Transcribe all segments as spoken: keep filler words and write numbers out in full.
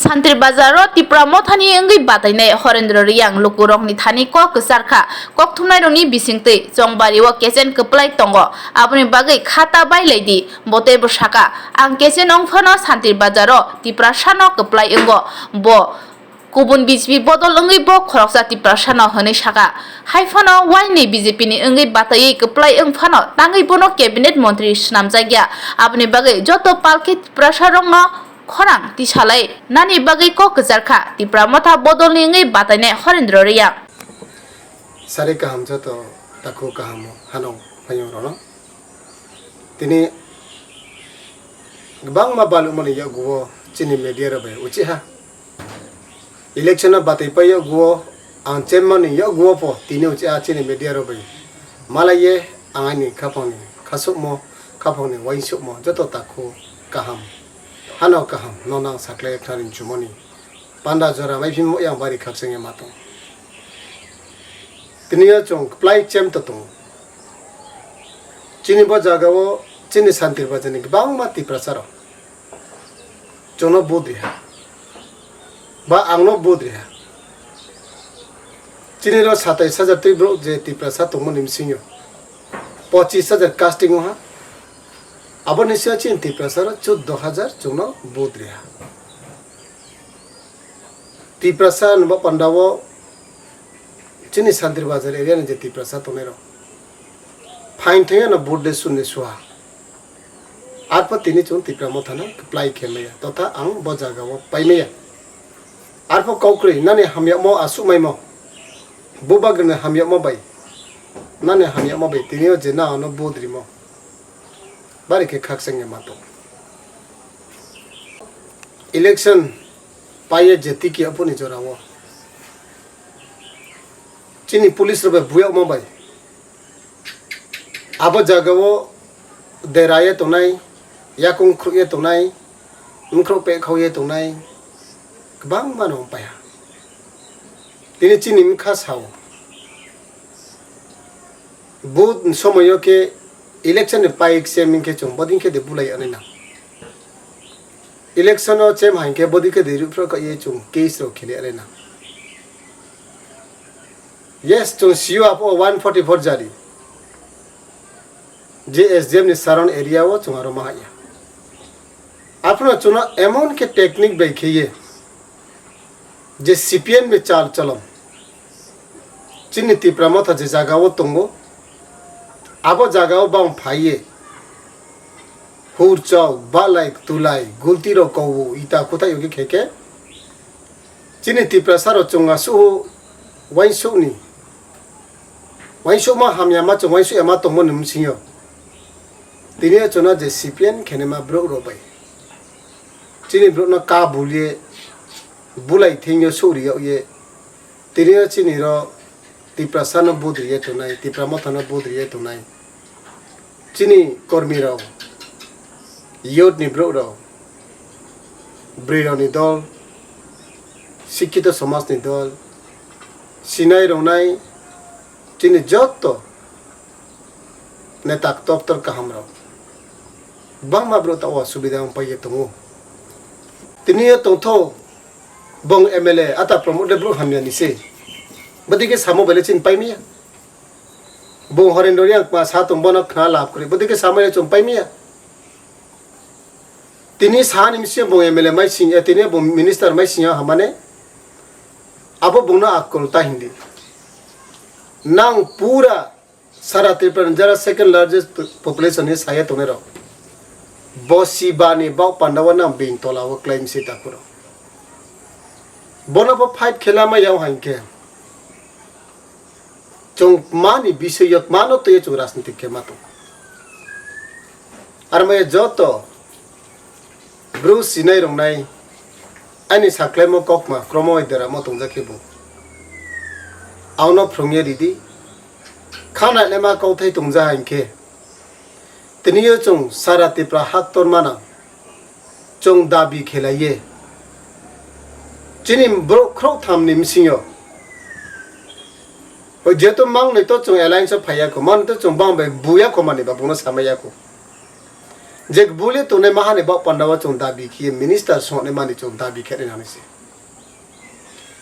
Santir Bazar o Tipra Mothani wngwi batainai Horendra Riyang lukurokni thani kok kwcharkha, kokthumnairokni bisingtwi Chongbari o kechen kwplai tongo, aboni bagwi khata bailaidi. Bo teibo saka, ang kechen wngphano Santir Bazar o Tiprasano kwplai wngo, bo kubun B J P bodol wngwi bo khoroksa Tiprasano hwnwi saka. Haiphano waini B J P ni wngwi bataiwi kwplai wngphano tangwi bono cabinet montri swnamjakya, aboni bagwi joto palkhe Tiprasarokno khorang tisalai nani bagwi kok kwcharkha Tipra Motha bodolni wngwi batainai Horendra Riyang. Sari kaham joto takhuk kaham hano phaiyung rono. Tini kwbangma balukmani yaguo chini media rok bai uchiha. Election o batwi pai yaguo ang chairman ni yaguo po tini uchiha chini media rok bai. Malaiye ang ani khapangni khasukmo, khapangni uaisukmo joto takhu kaham. Hano kaham, nono ang saklai khnari chumoni. Panda jora mai phimo yang bari khakchangya ma tong. Tini o chwng kwplai chem to tongo. Chini bo jaga o chini Santir Bazar ni kwbangma Tiprasa rok. Chwngno vote riha. Ba angno vote riha. Chini ro satais hajar twi borok je Tiprasa tongmani bisingo pochis hajar casting o ha. Aboni sio chini Tiprasa ro chuddo hajar chwngno vote riha. Tiprasa ni bo panda o chini Santir Bazar area ni je Tiprasa tongnai rok phain thangya no vote de sunni suha. Arpho tini chwng Tipra Mothano kwplai khe maya, totha ang bo jaga o pai maya. Arpho kok kwrwi nani hamyamo aswk maimo, bubagrani hamyamo bai, nani hamyamo bai tini o je na ano vote rimo, bari khe khakchangya ma tong. Election paiye je tiki aphuni jora o chini police rok bai buyakma bai. Abo jaga o deraye tongnai, yakung khruye tongnai, mkhro pekhaoye tongnai, kwbangma no paiha. Tini chini mkha sao. Vote ni somoyo khe election ni paik se ming khe chwng bodin khe de bulai anai nang. Election o chem hai khe bodin khe de ruphro ka ye chwng case rok khele anai nang. Yes, chwng sio abo one forty-four jari. Je S D M ni saron area o chwng aro ma haiya. Aphano chwngno emon khe technique bai kheye je C P M ni chal cholom chini Tipra Motha je jaga o tongo, abo jaga o bang phaiye hur chok, balai, tulai, gulti rok kowo, ita kuthai yogi kheke chini Tiprasa rok chwng asuk uaingsukni, uaingsukma hamyama chwng uaingsuk yama tongmani bwswngyo. Tini o chwngno je C P M khenema borok rok bai chini borokno ka bulye bulai thengyo suri yokye. Tini o chini ro Tiprasano vote riye tongnai, Tipra Mothano vote riye tongnai. Chini kormi rok, youth ni borok rok, bwrwi rok ni dol, sikkito somaj ni dol, sinai rwnai chini joto neta toktor kaham rok, bangma borok ta o subida wng pai ye tongo. Tini o tongtho bong M L A ata promote le borok hamya ni se, bwdike samo bele chini pai maya. Bo Horendra Riyang ma sa tong bono khna lab kwrwi. Bodike samaya chum pai miya. Tini sa ni misi bo M L A mai sing, eh, tini bo minister mai sing hamane. Abo bungno akol ta hindi. Nang pura sara Tripura ni jara second largest population ni saya tongnai rok. Bo si ba ni bau panda o nang bing tola o claim si takuro. Bono bo fight khela ma yau hankhe. Chwng mani bisoi yok mano twi chwng rajniti khe ma tong. Ar maya joto bru sinai rwngnai ani saklaimo kokma kromo deramo tongjak khe bo. Auno phrwngya ridi. Khana lema kauthai tongja hinkhe. Tiniyo chwng sara Tipra haktor mana chwng dabi khelaiye. Chini borok khorok thamni bisingo. Hoi jeto mangnoi to chwng alliance o phaiya kho, mano to chwng bang bai buya kho mani ba bungno samaya kho. Je bule tongnai mahani bok panda o chwng dabi khiye minister songnai mani chwng dabi khe nai nang se.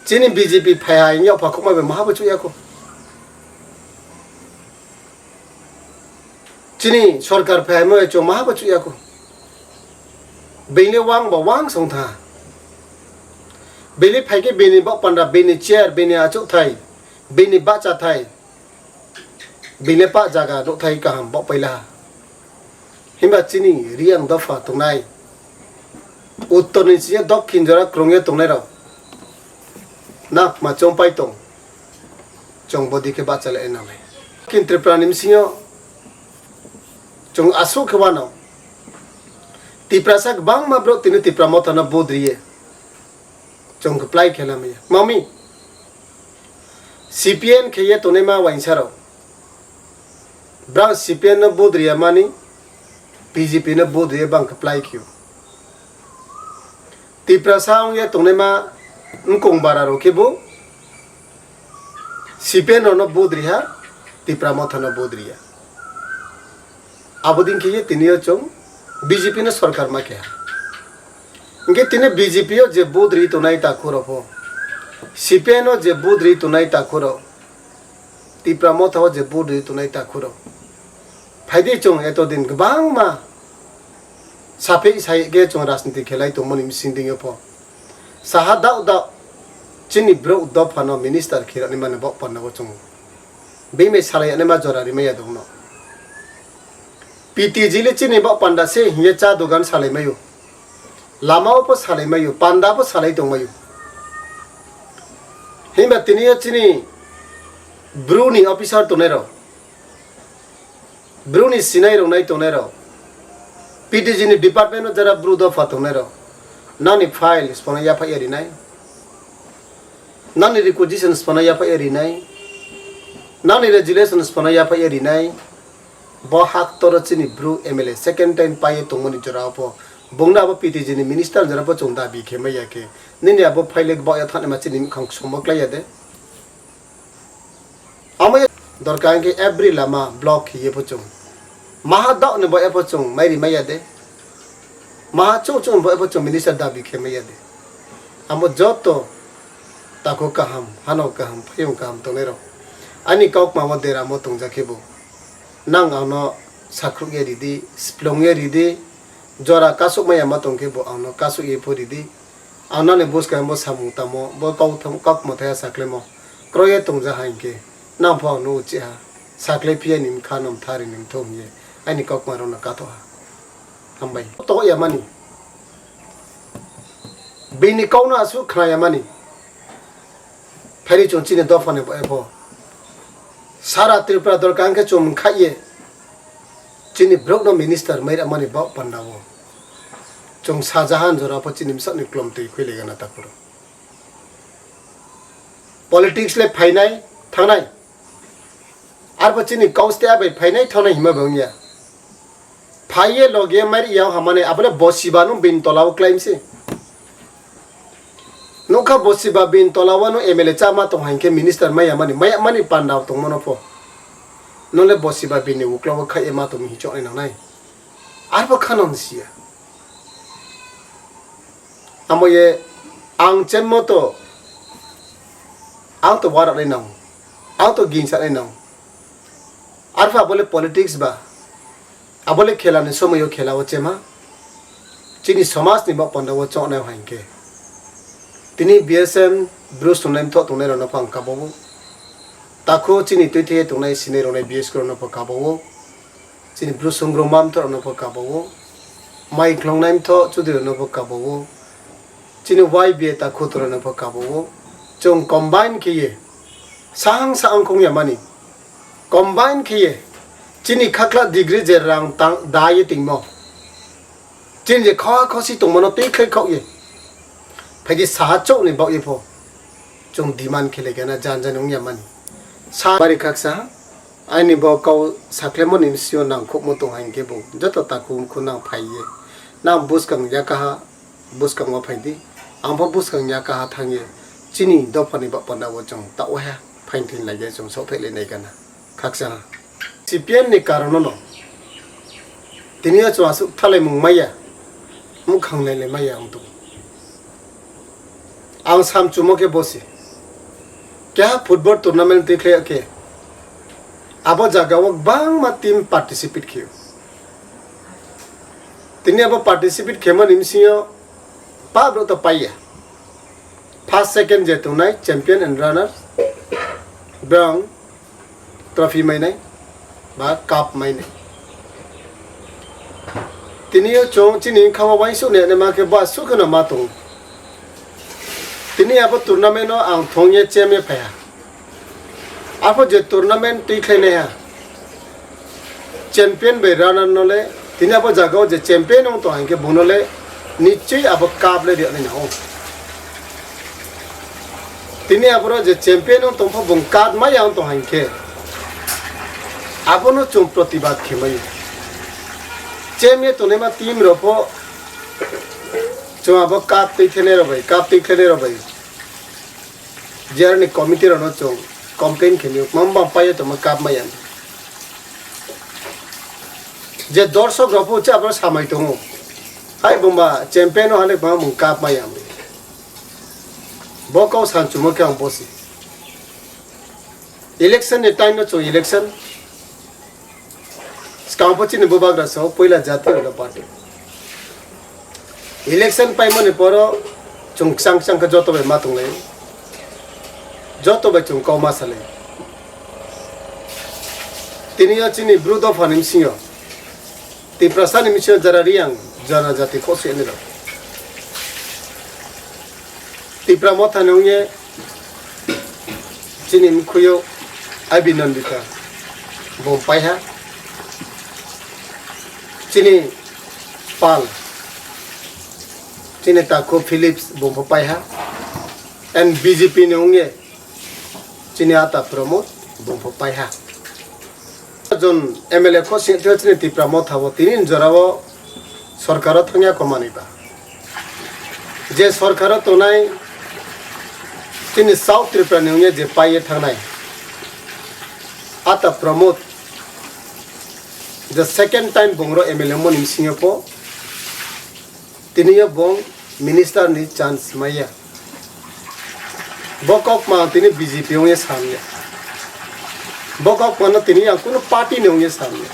Chini B J P phai hai wngya pha khokma bai maha bo chuya ko. Chini sorkar phai mo chwng maha bo chuya ko. Bini wang ba wang song tha. Bini phai ke bini bok panda, bini chair, bini achuk thai, bini bacha thai. Bini pa jaga nukhthai kaham bo paila. Himba chini Reang dopha tongnai. Uttor ni sini dokhin jora krungya tongnai rok. Nak ma chong pai tong. Chong bodi khe bacha le nang nai. Kin Tripura ni bisingo chong asuk khe wano. Tiprasa bangma bro tini Tipra motha no bodriye. Chong kwplai khe lamaya. Mami, C P M khe ye tongnai ma wainsa rok. Brang C P M no vote riya mani, B J P no vote riya bang kwplai khio. Tiprasa wng ye tongnai ma wngkong bara rok khe bo C P M rok no vote riha, Tipra motha no vote riya. Abo din khe ye tini o chwng B J P no sorkar ma keha. Hingke tini B J P o je vote ri tongnai takhurok pho, C P M o je vote ri tongnai takhurok, Tipra motha o je vote ri tongnai takhurok, phaidi chwng eto din kwbangma saphik sai khe chwng rajniti khelai tongmani bising dingyo pho. Saha dao dao chini bwrok dophano minister khirani mani bok panda o chwng bini salai ani ma jora rimaya dongno. P T G le chini bok panda se hiye cha dogan salai mayo. Lama o po salai mayo, panda po salai tong mayo. Himba tini o chini bru ni officer tongnai rok. Bru ni sinai rok nai tongnai rok. P T G ni department o jara bru dopha tongnai rok. Nani file spona yaphai rinai. Nani requisition spona yaphai rinai. Nani resolution spona yaphai rinai. Bo hak toro chini bru M L A second time paye tongmani jora pho. Bongno abo P T G ni minister jora pho chwng dabi khe maya khe. Nini abo file bo ya thani ma chini khang somok laya de. Amo ya dorkar hingke every lama block hiye pho chwng. Maha dok ni bo epho chwng mai ri maya de. Maha chwng chwng bo epho chwng minister dabi khe maya de. Amo joto tako kaham, hano kaham, phayung kaham tongnai rok. Ani kok mamo deramo tongja khe bo. Nang ano sakruk ye ridi, splong ye ridi, jora kasuk maya ma tong khe bo ano kasuk ye pho ridi. Ang nani bwskang bo samung tamo, bo kok tham-, kok mwthaya saklemo. Kroye tongja ha hinkhe, nang pho ang no uchi ha. Sakle phiya ni mkha nom thari ni mtho hiye, ani kok ma rok no katho ha. Hambai. To ya mani. Bini kok no asu khna ya mani. Phaini chwng chini dopha ni bo epho. Sara Tripura dorkar hingke chwng khai ye. Chini borok no minister mai rwmani bok panda o. Chwng sajahan jora pho chini bwsakni klom twi khwi legana takhoro. Politics le phainai thangnai. Arpho chini kaus te abai phainai thangnai hima bo wngya. Phaiye loge mari yao hamani abole bosiba no bin tola o claim se. Nokha bosiba bin tola o no M L A chama tong hain khe minister maya mani, maya mani panda tong mano pho. Nole bosiba bin ni ukla o khai ma tong hi chok nai nang nai. Arpho khano siya. Amo ye ang chen moto ang to warak nai nang. Ang to ginsa nai nang. Arpha bole politics ba. Abole khela ni somoyo khela o chema. Chini somaj ni bok panda o chok nai hai khe. Tini B S M Bru sungnai mtho tongnai rok no phang kabo o. Takhu chini twi thwi tongnai sinai rok nai B S K rok no pho kabo o. Chini Bru sung rok ma mtho rok no pho kabo o. Mai khlong nai mtho chudri rok no pho kabo o. Chini Y B A takhu rok no pho kabo o. Chwng combine khe ye. Sahang sahang khong ya mani. Combine khe ye chini khakla degree je rang tang da ye tingmo. Chini je kha khosi tongmano tei khlai khok ye. Phaidi saha chok ni bok ye pho. Chwng demand khe le gana jan jan wng ya mani. Sa bari khaksa aini bo kau saklemo ni sio nang khokmo tong hain khe bo joto takhum khu nang phai ye. Nang buskang ya kaha. Bwskango phai di. Ang bo bwskang ya kaha thang ye. Chini dophani bapanda o chwng ta oha phain thin lai ya chwng sok thai lai nai gana. Khaksa ha. C P M ni karon no. Tini o chwng aswk thalai mung maya, mukhang nailai maya wng tongo. Ang sam chumo khe bosi. Keha football tournament twi khlai khe, abo jaga o bangma team participate khe. Tini abo participate khe mani bisingo pa bro to paiya. First, second je tongnai champion and runner, brong trophy mainai ba cup mainai. Tini o chwng chini khama waisuk ne ma khe ba sukhe no ma tongo. Tini abo tournament o ang thongye chemye phaiha. Apo je tournament twi khlai naiha champion bai runner no le, tini abo jaga o je champion wng tong hingke bono le nichoi abo cup le riyani nao. Tini aboro je champion wng tongpha bung cup maya wng tong hingke abono chwng protibad khe maya. Chemye tongnai ma team rok pho chwng abo cup twi khlai nai rok bai, cup twi khlai nai rok bai. Jerani committee rokno chwng complain khenwi mamba paio tongma cup maya. Je dorshok rok pho cha abo samai tongo. Hai bumba champion o halik ma mung cup maya. Bo kau sanchumo khe ang bosi. Election ni time no chwng election. Swkang pho chini bubagra sao puila jati rokno party. Election paimani poro chwng chang chang khe joto bai ma tonglai. Joto bai chwng kau ma salai. Tini o chini bru dopha ni bisingo, Tiprasa ni bisingo jara Riyang jana jati khosiyani rok. Tipra Motha ni wngye chini mkhuyo Abhinandita bung paiha, chini pal, chini takhu Philips bung pho paiha, and B J P ni wngye chini ata Pramod bung pho paiha. Jon M L A kho singthyo chini Tipra Motha bo tini jorao sorkaro thangya komani ba. Je sorkaro tonai chini South Tripura ni wngya je paiye thangnai. Ata Pramod the second time bungro M L A moni sinyo po. Tini yo bong minister ni chance maya. Bo kok ma tini B J P ong ye sam ya. Bo kok ma no tini yang kuno party ni ong ye sam ya.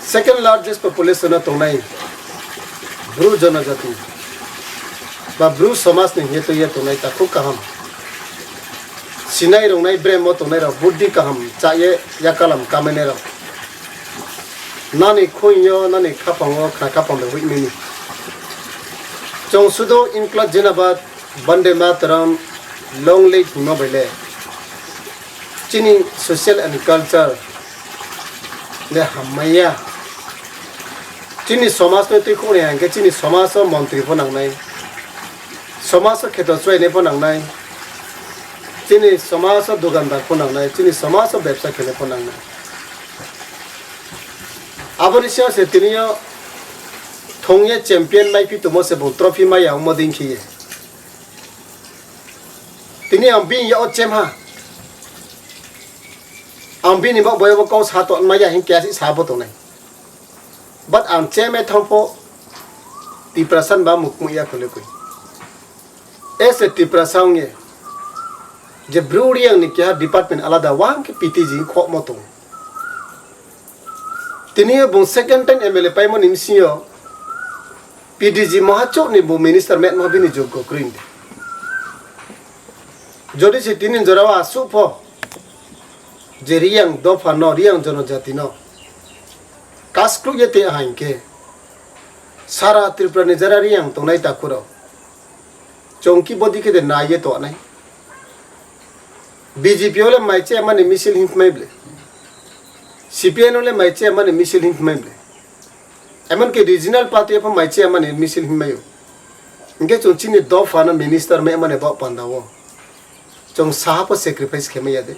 Second largest population no tongnai Bru jonojati ba Bru somaj ni hetu ye tongnai ta khub kaham. Sinai rongnai brem o tongnai rok buddi kaham cha ye yakalam kamene rok. Nani khunyo, nani khapango khna khapang bai huimani. Chwng sudo Inkla Jinabad, Bande Mataram, Long Live hwnma bai le chini social and culture le hammaiya. Chini somaj no twi khuknai hwnkhe chini somaj o montri pho nangnai, somaj o kheto chwlainai pho nangnai, chini somaj o dukandar pho nangnai, chini somaj o bebsa khenai pho nangnai. Aboni siyang se tini o thongye champion mai pi tongmo se bo trophy mai ya omo ding khiye. Tini ang bini ya o chem ha. Ang bini bak boyo bo kau sa to ma ya hin kya si sa bo tongnai. But ang chem e thang po Tiprasa ni ba mukmuk ya khole koi. As a Tiprasa ong ye je Bru Reang ni keha department alada wang ke P T G khok mo tong. Tini bung second time M L A paimani bisingo P D G Moha chokni bo minister met ma bini joggo kwrwi de. Jodi se tini jorao asuk pho je Reang dopha no, Reang jonojati no kaskluk ye te ahai hwnkhe sara Tripura ni jara Reang tongnai takhurok. Chongki bodi khe de nai ye tongnai. B J P o le mai che mani misil him mai ble. C P I no le mai che mani misil him mai ble. Emon ke regional party pho mai che mani misil him mai o. Hingke chong chini dopha no minister mai mani bo panda o. Chong saha pho sacrifice khe mai ya de.